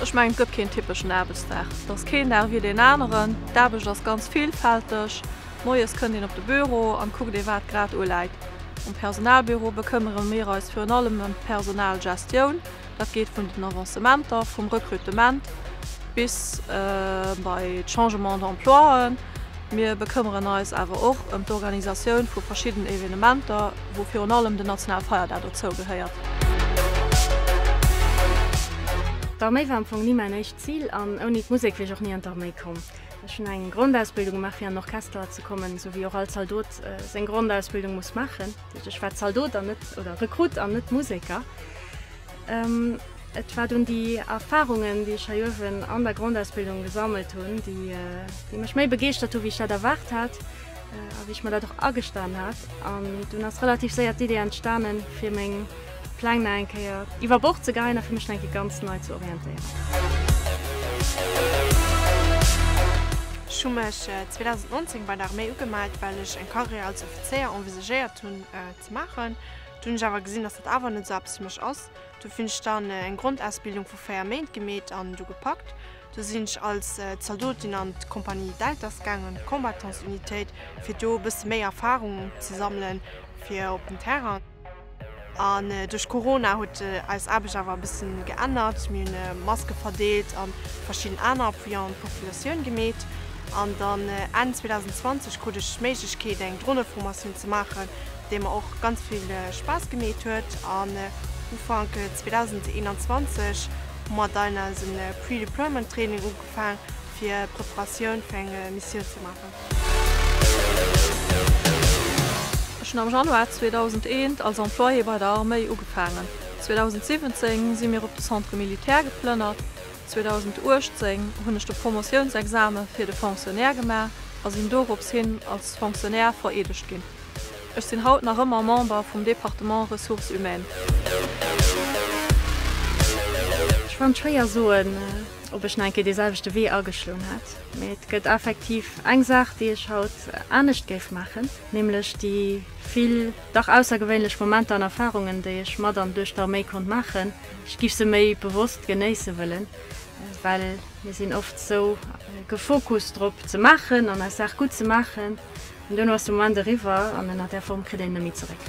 Ech mengen, et gëtt keen typeschen Aarbechtsdag. Et ass keen Dag wéi deen aneren. D'Aarbecht ass ganz villfälteg. Moies kënnt een op de Büro an kuckt ee wat grad uläit. Um Personalbüro bekëmmere mir eis virun allem ëm d'Personalgestioun. Dat geet vun den Avancementer, vum Recrutement bis bei d'Changements d'emploien. Mir bekëmmeren eis awer och ëm d'Organisatioun vu verschidden Evenementer, wou virun allem den Nationalfeierdag dozou gehéiert. D'Arméi war am Fong ni mäin éischt Zil an ouni d'Musek wier ech och ni an d'Arméi komm. Ech hunn eng Grondausbildung gemaach fir an den Orchester ze kommen, esou wéi och all Zaldot seng Grondausbildung muss maachen. Dat heescht, ech war Zaldot an net, oder Rekrut an net Museker. Et war dunn déi Erfarungen, déi ech hei uewen an der Grondausbildung gesammelt hunn, déi mech méi begeeschtert hu wéi ech dat erwaart hat a wéi ech mer dat och agestan hat. An dunn ass relativ séier d'Idee entstanen, fir meng Pläng nach eng Kéier iwwer Bord ze geheien a fir mech nach eng Kéier ganz nei ze orientéieren. Ech hu mech 2019 bei der Arméi ugemellt, well ech eng Karriär als Offizéier envisagéiert hunn ze maachen. Du hunn ech awer gesinn, dass dat awer net esou eppes fir mech ass. Dofir hunn ech dann eng Grondausbildung vu 4 Méint gemeet an du gepackt. Du sinn ech als Zaldotin an d'Compagnie Deltas gaangen, d'Combattantsunitéit, fir do e bësse méi Erfarung ze sammelen fir op den Terrain. An duerch Corona huet eis Aarbecht awer e bëssen geännert. Mir hunn Maske verdeelt an verschidden aner Appui an d'Populatioun gemeet. An dann Enn 2020 krut ech d'Méiglechkeet eng Droneformatioun ze maachen, déi mer och ganz vill Spaass gemeet huet. An Ufank 2021 hu mer dann eisen Pre-Deployment Training ugefaang fir Preparatioun fir eng Missioun ze maachen. Ech hunn am Januar 2001 als Employé bei der Arméi ugefaangen. 2017 si mir op de Centre Militaire geplënnert. 2018 hunn ech de Promotiounsexame fir de Fonctionnaire gemaach a sinn dorops hin als Fonctionnaire vereedegt ginn. Ech sinn haut nach ëmmer Member vum Département Ressources humaines. Ech kann schwéier soen, ob ech nach eng Kéier dee selwechte Wee ageschloen hätt, mee et gëtt effektiv eng Saach, déi ech haut anescht géif maachen, nämlech déi vill dach aussergewéinlech Momenter an Erfarungen, déi ech mat an duerch d'Arméi konnt maachen. Ech géif se méi bewosst genéisse wëllen, well mir sinn oft sou gefokust drop ze maachen an eis Saach gutt ze maachen, An duerno ass de Moment eriwwer an ënner där Form kritt een en net méi zeréck.